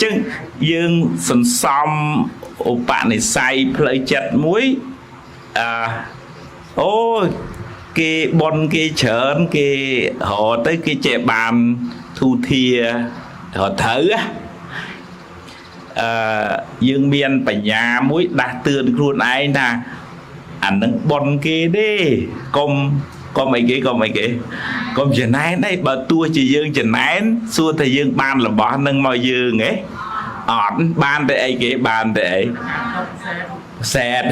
ចឹងយើងសន្សំឧបនិស្ស័យផ្លូវចិត្តមួយអឺអូគេបនគេច្រើនគេរកទៅគេចេះបានធូធារកត្រូវណាអឺយើងមានបញ្ញាមួយដាស់តឿនខ្លួនឯងថាអានឹងបនគេទេកុំកុំអីគេកុំអីគេកុំចំណែនអីបើទោះជាយើងចំណែនសួរតែយើងបានរបស់នឹងមកយើងហ៎អត់បានតែអីគេបានតែអីសែត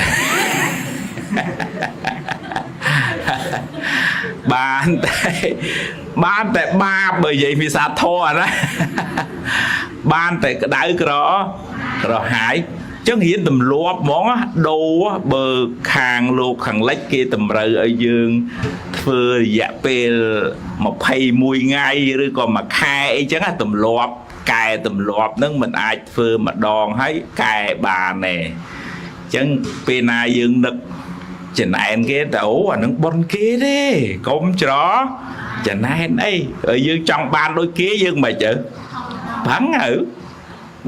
បានតែបានតែបាបបើនិយាយភាសាធម៌ណាបានតែក្តៅក្រក្រហាយចឹងរៀនទម្លាប់ហ្មងដូរបើខាងលោកខាងលិចគេតម្រូវឲ្យយើងធ្វើរយៈពេល21ថ្ងៃឬក៏មួយខែអីចឹងទម្លាប់កែទម្លាប់នឹងមិនអាចធ្វើម្ដងហើយកែបានទេចឹងពេលណាយើងនឹកចំណែនគេទៅអូអានឹងប៉ុនគេទេកុំច្រចំណែនអីយើងចង់បានដូចគេយើងមិនទៅប្រឹងទៅ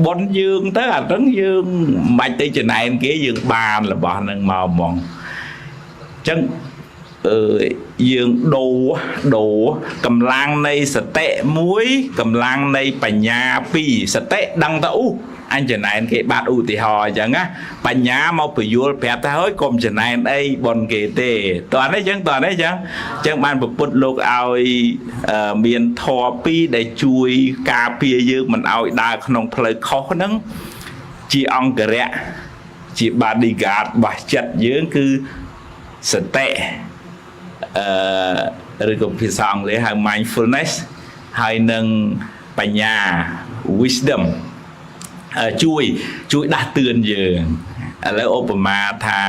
ប៉ុនយើងទៅអាហ្នឹងយើងមិនបាច់ទៅចំណែនគេយើងបានរបស់ហ្នឹងមកហ្មងអញ្ចឹងអឺយើងដូរដូរកម្លាំងនៃសតិមួយកម្លាំងនៃបញ្ញាពីរសតិដឹងទៅអូអញចំណែនគេបាត់ឧទាហរណ៍អញ្ចឹងណាបញ្ញាមកពយល់ប្រាប់ថាហើយកុំចំណែនអីប៉ុនគេទេតោះនេះអញ្ចឹងតោះនេះអញ្ចឹងអញ្ចឹងបានពុទ្ធលោកឲ្យមានធម៌ពីរដែលជួយការពារយើងមិនឲ្យដើរក្នុងផ្លូវខុសហ្នឹងជាអង្គរៈជា bodyguard របស់ចិត្តយើងគឺសតិអឺឬក៏ភាសាអង់គ្លេសហៅ mindfulness ហើយនឹងបញ្ញា wisdom ជួយជួយដាស់តឿនយើងឥឡូវឧបមាថា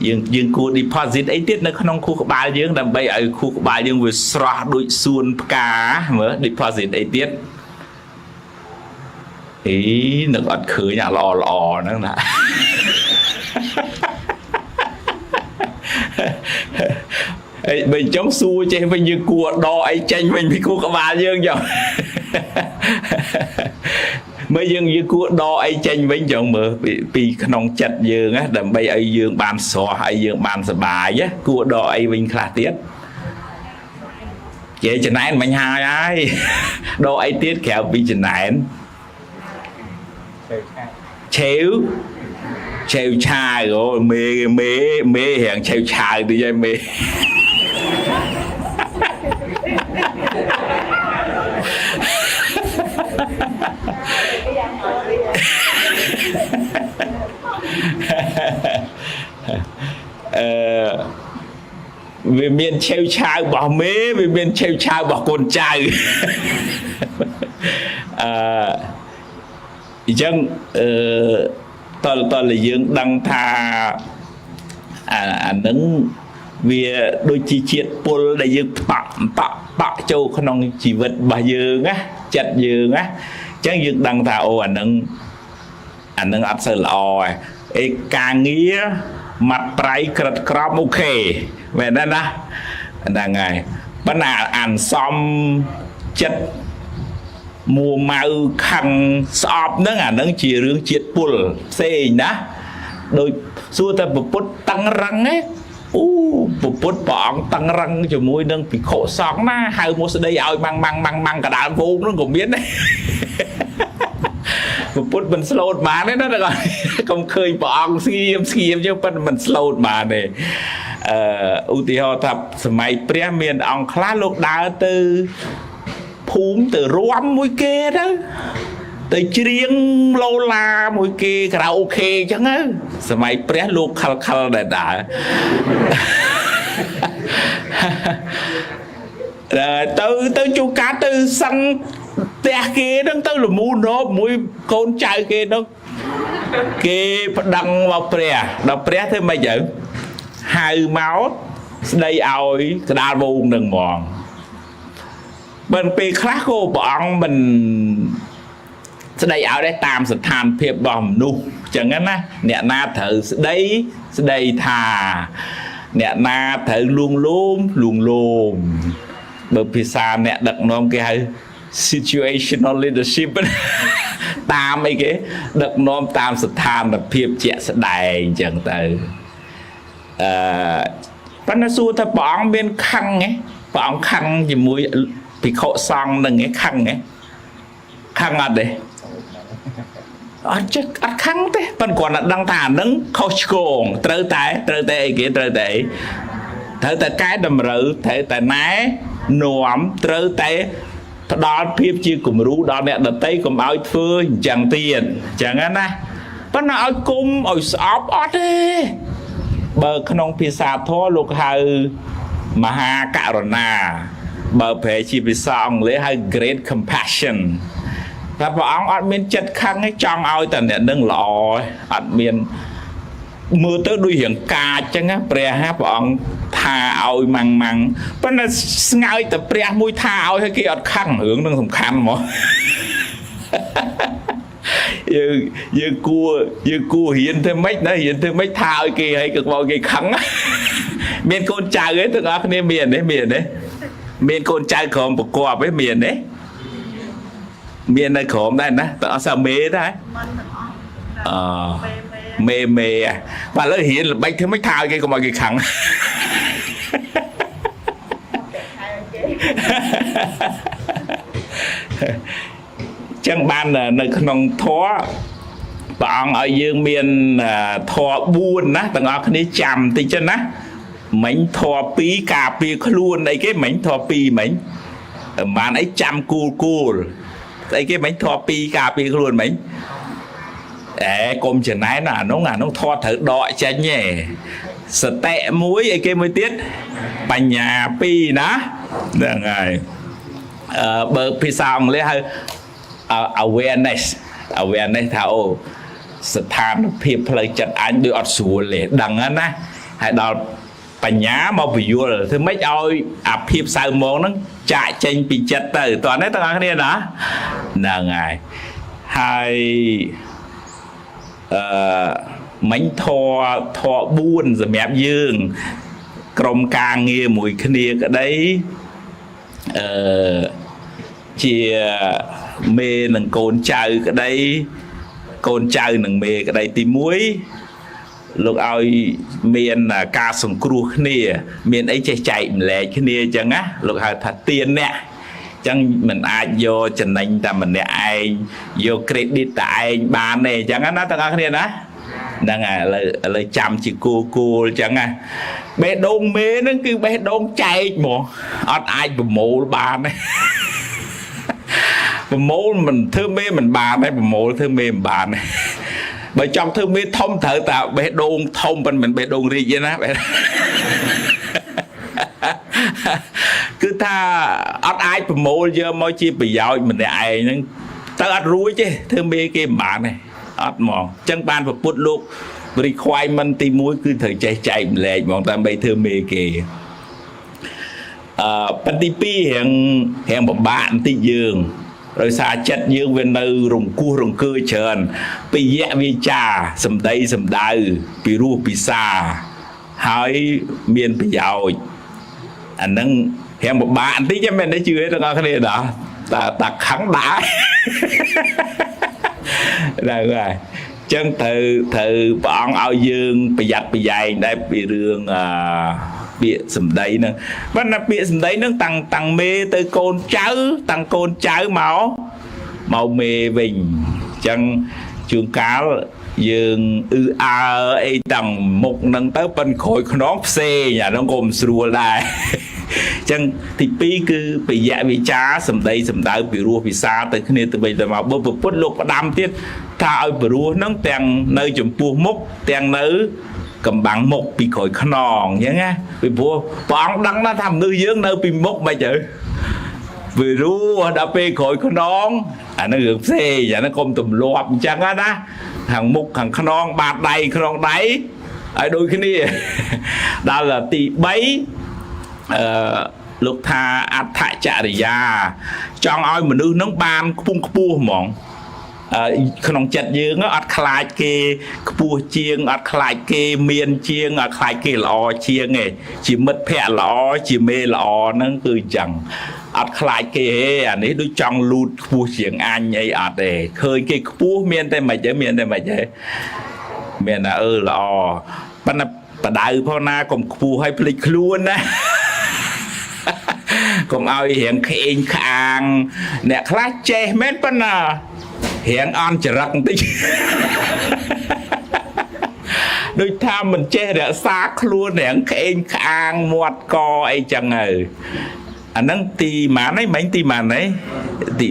យើងយើងគួរ deposit អីទៀតនៅក្នុងខួរក្បាលយើងដើម្បីឲ្យខួរក្បាលយើងវាស្រស់ដូចសួនផ្កាមើល deposit អីទៀតអីនឹកអត់ឃើញអាល្អល្អហ្នឹងណាអីបើអញ្ចឹងសួរចេះវិញយើងគួរដកអីចេញវិញពីខួរក្បាលយើងចឹងមើលយើងយើងគួរដកអីចេញវិញចឹងមើលពីក្នុងចិត្តយើងណាដើម្បីឲ្យយើងបានស្រស់ឲ្យយើងបានសប្បាយគួរដកអីវិញខ្លះទៀតគេចំណែនមិញហើយហើយដកអីទៀតក្រៅពីចំណែនឆេវឆេវឆាវអូមេមេមេរៀងឆេវឆាវតិចហើយមេអឺវាមានឆេវឆាវរបស់មេវាមានឆេវឆាវរបស់កូនចៅអឺអញ្ចឹងអឺតលតលយើងដឹងថាអាអានឹងវាដូចជាជាតិពុលដែលយើងតក់តក់តក់ចូលក្នុងជីវិតរបស់យើងណាចិត្តយើងណាអញ្ចឹងយើងដឹងថាអូអានឹងអានឹងអត់សូវល្អឯងអេការងារម៉ាត់ប្រៃក្រិតក្រម OK មែនទេណាហ្នឹងហើយប៉ុន្តែអានសំចិត្តមួម៉ៅខឹងស្អប់ហ្នឹងអាហ្នឹងជារឿងជាតិពុលផ្សេងណាដូចសួរតែពុទ្ធតឹងរឹងឯងអូពុទ្ធព្រះអង្គតឹងរឹងជាមួយនឹងភិក្ខុសង្ឃណាហៅមកស្ដីឲ្យម៉ាំងម៉ាំងម៉ាំងម៉ាំងកដាលវងហ្នឹងក៏មានដែរពុទ្ធមិនស្លូតបានទេណាកុំឃើញព្រះអង្គស្ងៀមស្ងៀមចឹងប៉ុន្តែមិនស្លូតបានទេអឺឧទាហរណ៍ថាសម័យព្រះមានអង្គខ្លះលោកដើរទៅភូមិទៅរាំមួយគេទៅទៅច្រៀងឡូឡាមួយគេខារ៉ាអូខេអញ្ចឹងទៅសម័យព្រះលោកខលខលដែរដើរទៅទៅជួកាទៅសឹងផ្ទះគេហ្នឹងទៅលមូនបមួយកូនចៅគេហ្នឹងគេប្តឹងមកព្រះដល់ព្រះធ្វើម៉េចទៅហៅមកស្ដីឲ្យកដាលវងនឹងហ្មងបើពេលខ្លះក៏ព្រះអង្គមិនស្ដីឲ្យដែរតាមស្ថានភាពរបស់មនុស្សអញ្ចឹងណាអ្នកណាត្រូវស្ដីស្ដីថាអ្នកណាត្រូវលួងលោមលួងលោមបើភាសាអ្នកដឹកនាំគេហៅ situational leadership តាមអីគេដឹកនាំតាមស្ថានភាពជាក់ស្ដែងអញ្ចឹងទៅអឺប៉ុន្តែសួរថាព្រះអង្គមានខឹងទេព្រះអង្គខឹងជាមួយភិក្ខុសង្ឃនឹងឯងខឹងទេខឹងអត់ទេអត់ចេះអត់ខឹងទេប៉ុន្តែគ្រាន់តែដឹងថាអានឹងខុសឆ្គងត្រូវតែអីគេត្រូវតែអីត្រូវតែកែតម្រូវត្រូវតែណែនាំត្រូវតែផ្ដល់ភាពជាគំរូដល់អ្នកដតីកុំឲ្យធ្វើអញ្ចឹងទៀតអញ្ចឹងណាប៉ុន្តែឲ្យគុំឲ្យស្អប់អត់ទេបើក្នុងភាសាធម៌លោកហៅមហាករុណាបើប្រែជាភាសាអង់គ្លេសហៅ great compassion តែព្រះអង្គអត់មានចិត្តខឹងទេចង់ឲ្យតែអ្នកនឹងល្អអត់មានមើលទៅដូចរៀងកាចចឹងណាព្រះហាព្រះអង្គថាឲ្យម៉ាំងម៉ាំងប៉ុន្តែស្ងើចតែព្រះមួយថាឲ្យឲ្យគេអត់ខឹងរឿងនឹងសំខាន់ហ្មង យើងយើងគួរយើងគួររៀនធ្វើម៉េចណារៀនធ្វើម៉េចថាឲ្យគេឲ្យគេមកគេខឹង មានកូនចៅឯងទាំងអស់គ្នាមានទេមានទេមានកូនចៅក្រុមប្រកបឯងមានទេមាននៅក្រុមដែរណាតើអត់សាមេដែរ មិនទាំងអស់ អ មេមេ មេមេបាទឥឡូវរៀនល្បិចធ្វើម៉េចថាឲ្យគេកុំឲ្យគេខឹង ខែគេ ចឹងបាននៅក្នុងធម៌ព្រះអង្គឲ្យយើងមានធម៌4ណាទាំងអស់គ្នាចាំតិចចឹងណាមិញធម៌2ការពារខ្លួនអីគេមិញធម៌2មិញបានអីចាំគូលគូលស្អីគេមិញធម៌2ការពារខ្លួនមិញអេកុំចំណែនអានោះអានោះធម៌ត្រូវដកចេញឯងសតិមួយអីគេមួយទៀតបញ្ញា2ណាហ្នឹងហើយអឺបើភាសាអង់គ្លេសហៅ awareness awareness ថាអូស្ថានភាពផ្លូវចិត្តអញដូចអត់ស្រួលទេដឹងហ្នឹងណាហើយដល់បញ្ញាមកពយល់ធ្វើម៉េចឲ្យអាភាពសៅមងហ្នឹងចាក់ចេញពីចិត្តទៅតោះនេះទាំងអស់គ្នាណាហ្នឹងហើយហើយអឺមិញធរធរ4សម្រាប់យើង ក្រុមការងារមួយគ្នាក្តីអឺជាមេនឹងកូនចៅក្តីកូនចៅនឹងមេក្តីទី1លោកឲ្យមានការសង្គ្រោះគ្នា មានអីចេះចែកម្លែកគ្នាអញ្ចឹងណាលោកហៅថាទានអ្នកអញ្ចឹងមិនអាចយកចំណេញតែម្នាក់ឯងយក credit តែឯងបានទេអញ្ចឹងណាទាំងអស់គ្នាណាហ្នឹងហើយឥឡូវចាំជាគោលគោលអញ្ចឹងណាបេះដូងមេហ្នឹងគឺបេះដូងចែកហ្មងអត់អាចប្រមូលបានទេ ប្រមូលមិនធ្វើមេមិនបានទេប្រមូលធ្វើមេមិនបានទេបើចង់ធ្វើមេធំត្រូវតែបេះដូងធំប៉ុន្តែមិនបេះដូងរីកទេណា គឺថាអត់អាចប្រមូលយកមកជាប្រយោជន៍ម្នាក់ឯងហ្នឹងទៅអត់រួចទេធ្វើមេគេមិនបានទេអត់ហ្មងអញ្ចឹងបានប្រពុតលោក requirement ទី1គឺត្រូវចេះចែកម្លែកហ្មងដើម្បីធ្វើមេគេអឺប៉ុន្តែទី2រៀងរៀងពិបាកបន្តិចយើងដោយសារចិត្តយើងវានៅរង្គោះរង្គើច្រើនពិយៈវាចាសម្ដីសម្ដៅពីរោះពិសាហើយមានប្រយោជន៍អាហ្នឹងរៀងពិបាកបន្តិចហ្នឹងមែនទេជឿទេទាំងអស់គ្នាដល់តាតាខឹងដែរ ហ្នឹងហើយចឹងត្រូវត្រូវព្រះអង្គឲ្យយើងប្រយ័ត្នប្រយែងដែរពីរឿងអឺពាក្យសម្ដីហ្នឹងប៉ុន្តែពាក្យសម្ដីហ្នឹងតាំងតាំងមេទៅកូនចៅតាំងកូនចៅមកមកមេវិញអញ្ចឹងជួនកាលយើងអ៊ឺអើអីតាំងមុខហ្នឹងទៅប៉ិនក្រោយខ្នងផ្សេងអាហ្នឹងក៏មិនស្រួលដែរ អញ្ចឹងទី2គឺបយៈវិចារសម្ដីសម្ដៅពីរោះពិសាទៅគ្នាទៅវិញទៅមកបើពុទ្ធលោកផ្ដាំទៀតថាឲ្យព្រោះហ្នឹងទាំងនៅចំពោះមុខទាំងនៅកំបាំងមុខពីក្រោយខ្នងអញ្ចឹងណាពីព្រោះព្រះអង្គដឹងណាស់ថាមនុស្សយើងនៅពីមុខមិនទៅពីរោះដល់ពេលក្រោយខ្នងអាហ្នឹងរឿងផ្សេងអាហ្នឹងកុំទម្លាប់អញ្ចឹងណាខាងមុខខាងខ្នងបាតដៃខ្នងដៃឲ្យដូចគ្នាដល់ទី3អឺលោកថាអដ្ឋចរិយា ចង់ឲ្យមនុស្សនឹងបានខ្ពង់ខ្ពស់ហ្មងអឺក្នុងចិត្តយើងអត់ខ្លាចគេខ្ពស់ជាងអត់ខ្លាចគេមានជាងអត់ខ្លាចគេល្អជាងទេជាមិត្តភ័ក្តិល្អជាមេល្អហ្នឹងគឺអញ្ចឹង អត់ខ្លាចគេទេអានេះដូចចង់លូតខ្ពស់ជាងអញអីអត់ទេឃើញគេខ្ពស់មានតែមិនទេមានតែមិនទេមានតែអឺល្អប៉ុន្តែបដៅផងណាកុំខ្ពស់ឲ្យភ្លេចខ្លួនណា កុំឲ្យរៀងក្អេងក្អាងអ្នកខ្លះចេះមែនប៉ុន្តែរៀងអន់ចរិតបន្តិច ដូចថាមិនចេះរក្សាខ្លួនរៀងក្អេងក្អាងមាត់កអីចឹងទៅអាហ្នឹងទីម៉ានហីមិញទីម៉ានហីទី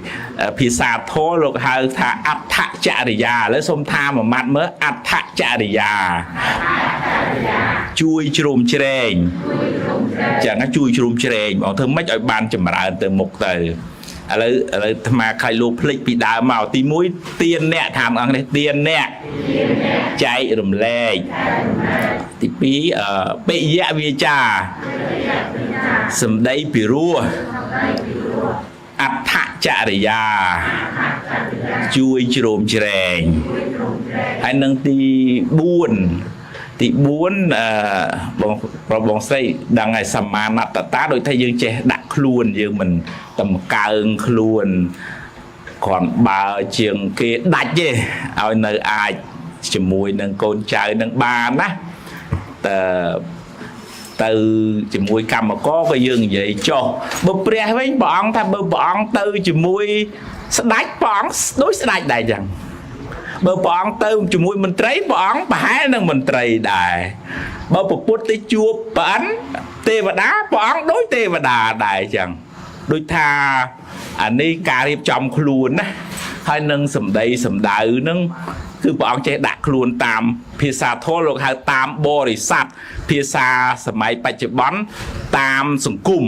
3ភាសាធម៌លោកហៅថាអដ្ឋចរិយាឥឡូវសូមថាមួយម៉ាត់មើលអដ្ឋចរិយាជួយជ្រោមជ្រែងចឹងណាជួយជ្រោមជ្រែងបងធ្វើម៉េចឲ្យបានចម្រើនទៅមុខទៅឥឡូវអាត្មាខ្លាចលោកភ្លេចពីដើមមកទី1ទៀនអ្នកถามអង្គនេះទៀនអ្នកចែករំលែកទី2បិយវាចាសម្ដីពិរោះអដ្ឋចរិយាជួយជ្រោមជ្រែងហើយនឹងទី4ទី4អឺបងប្រុសបងស្រីដឹងហើយសមាណត្តតាដូចថាយើងចេះដាក់ខ្លួនយើងមិនតម្កើងខ្លួនគ្រាន់បើជាងគេដាច់ទេឲ្យនៅអាចជាមួយនឹងកូនចៅនឹងបានណាតើទៅជាមួយកម្មករក៏យើងនិយាយចុះបើព្រះវិញព្រះអង្គថាបើព្រះអង្គទៅជាមួយស្ដេចព្រះអង្គដូចស្ដេចដែរចឹងបើព្រះអង្គទៅជាមួយមន្ត្រីព្រះអង្គប្រហែលនឹងមន្ត្រីដែរបើពពុទ្ធទៅជួបព្រះអិនទេវតាព្រះអង្គដូចទេវតាដែរចឹងដូចថាអានេះការរៀបចំខ្លួនណាហើយនឹងសម្ដីសម្ដៅនឹងគឺព្រះអង្គចេះដាក់ខ្លួនតាមភាសាធម៌លោកហៅតាមបរិស័ទភាសាសម័យបច្ចុប្បន្នតាមសង្គម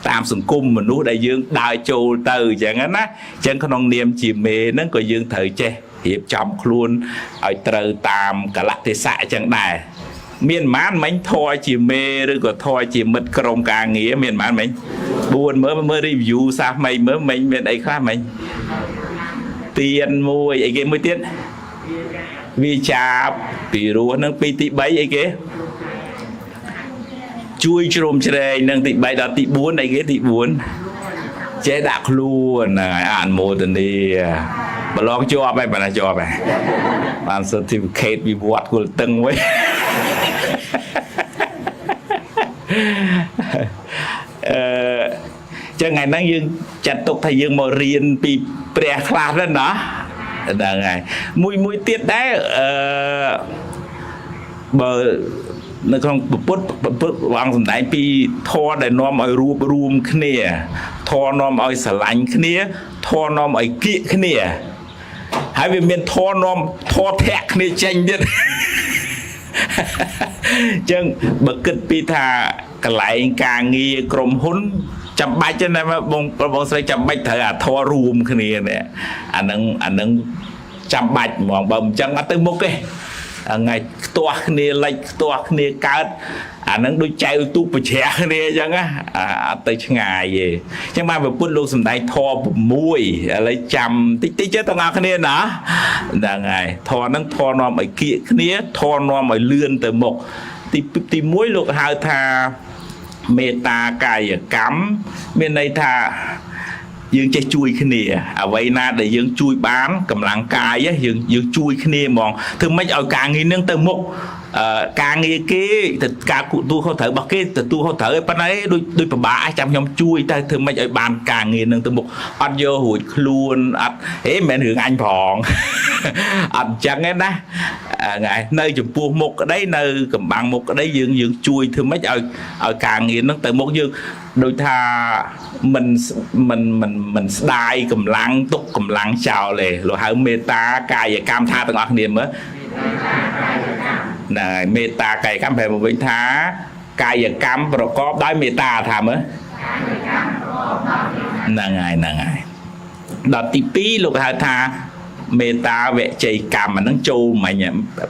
តាមសង្គមមនុស្សដែលយើងដើរចូលទៅអញ្ចឹងណាអញ្ចឹងក្នុងនាមជាមេហ្នឹងក៏យើងត្រូវចេះរៀបចំខ្លួនឲ្យត្រូវតាមកលៈទេសៈអញ្ចឹងដែរមានប៉ុន្មានមិញធរជាមេឬក៏ធរជាមិត្តក្រុមការងារមានប៉ុន្មានមិញ4មើលមើល review សាសមីមើលមិញមានអីខ្លះមិញទៀនមួយអីគេមួយទៀតវាចាពីរោះនឹងពីទី3អីគេជួយជ្រោមជ្រែងនឹងទី3ដល់ទី4អីគេទី4ចេះដាក់ខ្លួនហ្នឹងហើយអនុមោទនាប្រឡងជាប់ហើយបើណាជាប់ហើយបាន certificate ពីវត្តគុលតឹងវិញ អឺចឹងថ្ងៃហ្នឹងយើងចាត់ទុកថាយើងមករៀនពីព្រះខ្លះទៅណាហ្នឹងហើយមួយមួយទៀតដែរអឺបើនៅក្នុងពុទ្ធពុទ្ធព្រះអង្គសម្ដែងពីធម៌ដែលនាំឲ្យរួបរួមគ្នាធម៌នាំឲ្យស្រឡាញ់គ្នាធម៌នាំឲ្យគៀកគ្នាហើយវាមានធម៌នាំធម៌ធាក់គ្នាចេញទៀត ចឹងបើគិតពីថាកន្លែងការងារក្រុមហ៊ុនចាំបាច់ទេណាបងបងស្រីចាំបាច់ត្រូវអាធររួមគ្នានេះអានឹងអានឹងចាំបាច់ហ្មងបើមិនចឹងអត់ទៅមុខទេថ្ងៃខ្ទាស់គ្នាលិចខ្ទាស់គ្នាកើតអានឹងដូចចៅទូកប្រជ្រះគ្នាអញ្ចឹងណាអត់ទៅឆ្ងាយទេអញ្ចឹងបានពុទ្ធលោកសំដែងធម៌6ឥឡូវចាំតិចតិចទេទាំងអស់គ្នាណាហ្នឹងហើយធម៌ហ្នឹងធម៌នាំឲ្យគៀកគ្នាធម៌នាំឲ្យលឿនទៅមុខទី1លោកហៅថាមេត្តាកាយកម្មមានន័យថាយើងចេះជួយគ្នាអ្វីណាដែលយើងជួយបានកម្លាំងកាយយើងយើងជួយគ្នាហ្មងធ្វើម៉េចឲ្យការងារនឹងទៅមុខអឺការងារគេទៅការគូទូខុសត្រូវរបស់គេទទួលខុសត្រូវឯប៉ុន្តែដូចដូចពិបាកចាំខ្ញុំជួយទៅធ្វើម៉េចឲ្យបានការងារនឹងទៅមុខអត់យករួចខ្លួនអត់ហេមិនមែនរឿងអញផងអត់ចឹងទេណាថ្ងៃនៅចំពោះមុខក្តីនៅកំបាំងមុខក្តីយើងយើងជួយធ្វើម៉េចឲ្យឲ្យការងារនឹងទៅមុខយើងដូចថាមិនមិនមិនមិនស្ដាយកម្លាំងទុកកម្លាំងចោលទេលោកហៅមេត្តាកាយកម្មថាទាំងអស់គ្នាមើលហ្នឹងហើយមេត្តាកាយកម្មប្រែមកវិញថាកាយកម្មប្រកបដោយមេត្តាថាមើលហ្នឹងហើយហ្នឹងហើយដល់ទី2លោកហៅថាមេត្តាវជ័យកម្មអាហ្នឹងចូលមិញ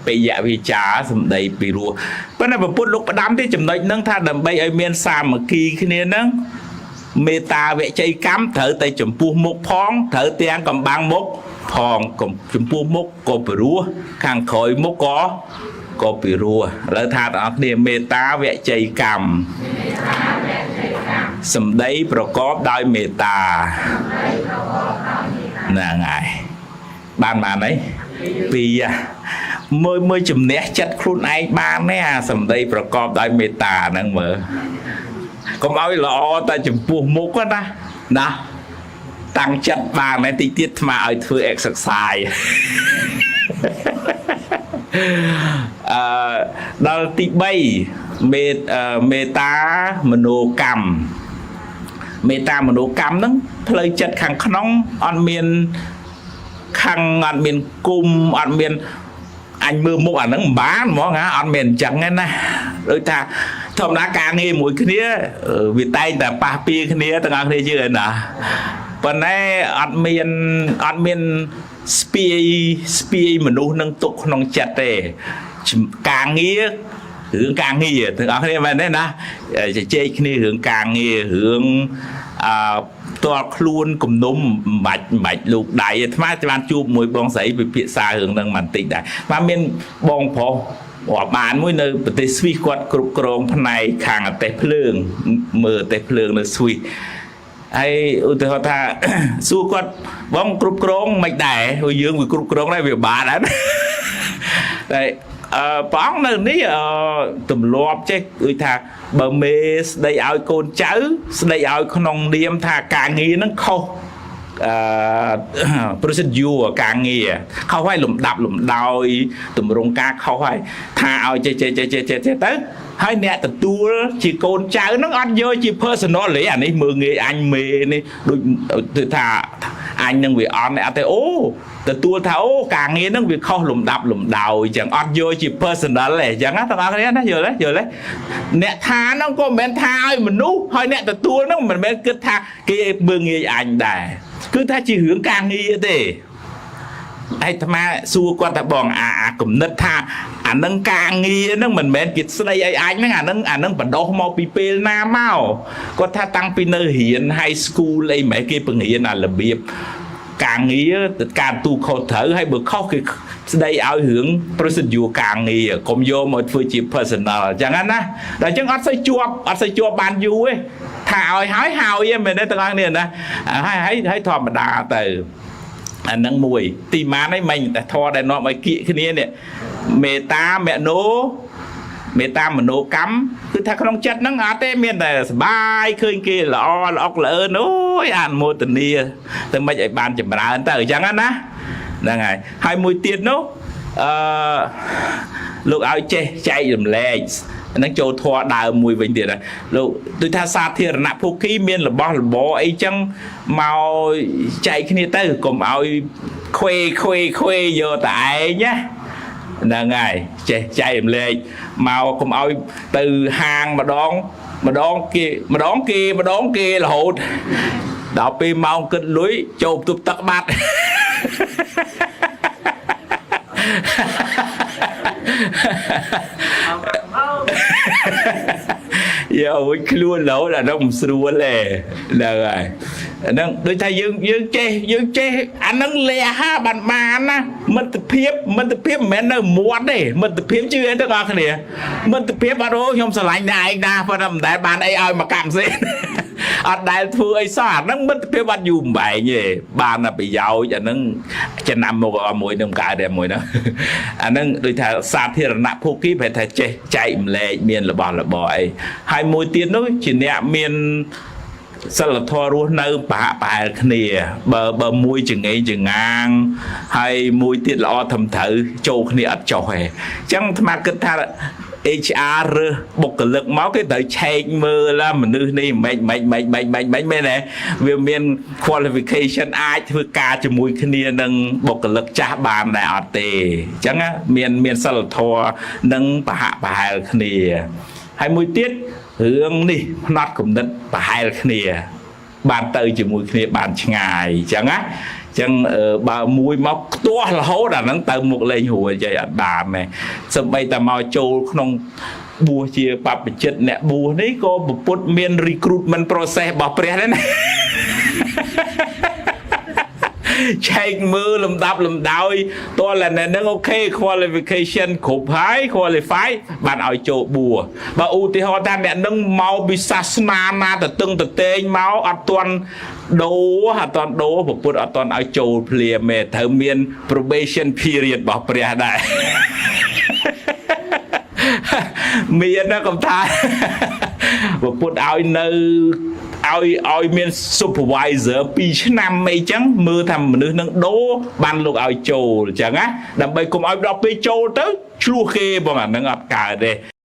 បិយវិចាសម្ដីពីរោះប៉ុន្តែពុទ្ធលោកផ្ដាំទេចំណុចហ្នឹងថាដើម្បីឲ្យមានសាមគ្គីគ្នាហ្នឹងមេត្តាវជ័យកម្មត្រូវតែចំពោះមុខផងត្រូវទាំងកំបាំងមុខផងចំពោះមុខក៏ពិរោះខាងក្រោយមុខក៏ពិរោះឥឡូវថាទាំងអស់គ្នាមេត្តាវជ័យកម្ម សម្ដីប្រកបដោយមេត្តាហ្នឹងហើយបានបានហើយពីរមើលមើលជំនះចិត្តខ្លួនឯងបានទេអាសម្ដីប្រកបដោយមេត្តាហ្នឹងមើលកុំឲ្យល្អតែចំពោះមុខណាណាតាំងចិត្តបានតែតិចទៀតអាត្មាឲ្យធ្វើ exercise អឺដល់ទី3មេមេត្តាមនោកម្មមេត្តាមនោកម្មហ្នឹងផ្លូវចិត្តខាងក្នុងអត់មានខឹងអត់មានគុំអត់មានអញមើលមុខអាហ្នឹងមិនបានហ្មងហ่าអត់មានអញ្ចឹងទេណាដូចថាធម្មតាការងារមួយគ្នាវាតែងតែប៉ះពៀគ្នាទាំងអស់គ្នាជឿឯណាប៉ុន្តែអត់មានអត់មានស្ពាយស្ពាយមនុស្សនឹងទុកក្នុងចិត្តទេការងាររឿងការងារទាំងអស់គ្នាមែនទេណាជជែកគ្នារឿងការងាររឿងអឺផ្ទាល់ខ្លួនគំនុំមិនបាច់មិនបាច់លូកដៃអាត្មាបានជួបមួយបងស្រីពិភាក្សារឿងហ្នឹងបន្តិចដែរអាត្មាមានបងប្រុសរាប់បានមួយនៅប្រទេសស្វីសគាត់គ្រប់គ្រងផ្នែកខាងអតេះភ្លើងមើលអតេះភ្លើងនៅស្វីសហើយឧទាហរណ៍ថា សួរគាត់បងគ្រប់គ្រងមិនដែរព្រោះយើងវាគ្រប់គ្រងដែរវាបាដែរតែអឺព្រះអង្គនៅនេះអឺទម្លាប់ចេះដូចថាបើមេស្ដីឲ្យកូនចៅស្ដីឲ្យក្នុងនាមថាការងារហ្នឹងខុសអឺ procedure ការងារខុសហើយលំដាប់លំដោយទម្រង់ការខុសហើយថាឲ្យចេះចេះចេះចេះចេះទៅហើយអ្នកទទួលជាកូនចៅហ្នឹងអត់យកជា personal ទេអានេះមើងងាយអញមេនេះដូចគឺថាអញនឹងវាអន់អត់ទេអូទទួលថាអូការងារហ្នឹងវាខុសលំដាប់លំដោយអញ្ចឹងអត់យកជា personal ទេអញ្ចឹងណាទាំងអស់គ្នាណាយល់ទេយល់ទេអ្នកថាហ្នឹងក៏មិនមែនថាឲ្យមនុស្សហើយអ្នកទទួលហ្នឹងមិនមែនគិតថាគេមើងងាយអញដែរគឺថាជារឿងការងារទេអាត្មាសួរគាត់ថាបងអាអាគំនិតថាអានឹងការងារហ្នឹងមិនមែនគេស្ដីអីអញហ្នឹងអានឹងអានឹងបដោះមកពីពេលណាមកគាត់ថាតាំងពីនៅរៀន high school អីម៉េចគេបង្រៀនអារបៀបការងារការទូខុសត្រូវហើយបើខុសគេស្ដីឲ្យរឿង procedure ការងារកុំយកមកធ្វើជា personal អញ្ចឹងណាដល់អញ្ចឹងអត់សូវជាប់អត់សូវជាប់បានយូរទេថាឲ្យហើយហើយមែនទេទាំងអស់គ្នាណាហើយហើយហើយធម្មតាទៅអានឹងមួយទីម៉ានឯងមិញតែធរដែលនាំឲ្យគៀកគ្នានេះមេត្តាមនោមេត្តាមនោកម្មគឺថាក្នុងចិត្តហ្នឹងអត់ទេមានតែសបាយឃើញគេល្អល្អកល្អឿនអូយអនុមោទនាទៅមិនឲ្យបានចម្រើនទៅអញ្ចឹងណាហ្នឹងហើយហើយមួយទៀតនោះអឺលោកឲ្យចេះចែករំលែកហ្នឹងចូលធរដើមមួយវិញទៀតណាលោកដូចថាសាធារណភោគីមានរបស់របរអីចឹងមកចែកគ្នាទៅកុំឲ្យខ្វេខ្វេខ្វេយកតែឯងណាហ្នឹងហើយចេះចែករំលែកមកកុំឲ្យទៅហាងម្ដងម្ដងគេម្ដងគេម្ដងគេរហូតដល់ពេលម៉ោងគិតលុយចូលបន្ទប់ទឹកបាត់ យករួចខ្លួនរហូតអានោះមិនស្រួលទេហ្នឹងហើយអាហ្នឹងដូចថាយើងយើងចេះយើងចេះអាហ្នឹងលះហាបានបានណាមិត្តភាពមិត្តភាពមិនមែននៅមាត់ទេមិត្តភាពជឿអីទាំងអស់គ្នាមិត្តភាពអត់អូខ្ញុំស្រឡាញ់តែឯងណាប៉ុន្តែមិនដែលបានអីឲ្យមកកម្មសេ អត់ដែលធ្វើអីសោះអាហ្នឹងមិត្តភាពអត់យូរបំបែងទេបានតែប្រយោជន៍អាហ្នឹងចំណាំមកអមួយនឹងកើតតែមួយហ្នឹងអាហ្នឹងដូចថាសាធារណភោគីប្រែថាចេះចែកម្លែកមានរបស់របរអីហើយមួយទៀតនោះជាអ្នកមានសិលធម៌រស់នៅប្រហាក់ប្រហែលគ្នាបើបើមួយចងេងចងាងហើយមួយទៀតល្អត្រឹមត្រូវចូលគ្នាអត់ចុះទេអញ្ចឹងអាត្មាគិតថា HR រើសបុគ្គលិកមកគេត្រូវឆែកមើលឡាមនុស្សនេះមិនមិនមិនមិនមិនមិនមែនទេវាមាន qualification អាចធ្វើការជាមួយគ្នានឹងបុគ្គលិកចាស់បានដែរអត់ទេអញ្ចឹងណាមានមានសិលធម៌និងប្រហាក់ប្រហែលគ្នាហើយមួយទៀតរឿងនេះផ្នត់គំនិតប្រហែលគ្នា បានទៅជាមួយគ្នាបានឆ្ងាយអញ្ចឹងណាអញ្ចឹងបើមួយមកខ្ទាស់រហូតអាហ្នឹងទៅមុខលេងរួចអីអត់បានទេសំបីតែមកចូលក្នុងបួសជាបព្វជិតអ្នកបួសនេះក៏ពុទ្ធមាន recruitment process របស់ព្រះដែរណា ឆែកមើលលំដាប់លំដោយតើតែនឹង OK qualification គ្រប់ហើយ qualify បានឲ្យចូលបួសបើឧទាហរណ៍ថាអ្នកនឹងមកពីសាសនាណាទៅតឹងតតែងមកអត់ទាន់ដូរអត់ទាន់ដូរព្រះពុទ្ធអត់ទាន់ឲ្យចូលភ្លាមទេត្រូវមាន probation period របស់ព្រះដែរ មានណាកំថា ព្រះពុទ្ធឲ្យនៅឲ្យឲ្យមាន supervisor 2ឆ្នាំអីចឹងមើលថាមនុស្សនឹងដូរបានលោកឲ្យចូលអញ្ចឹងណាដើម្បីកុំឲ្យដល់ពេលចូលទៅឆ្លោះគេបងអានឹងអត់កើតទេ។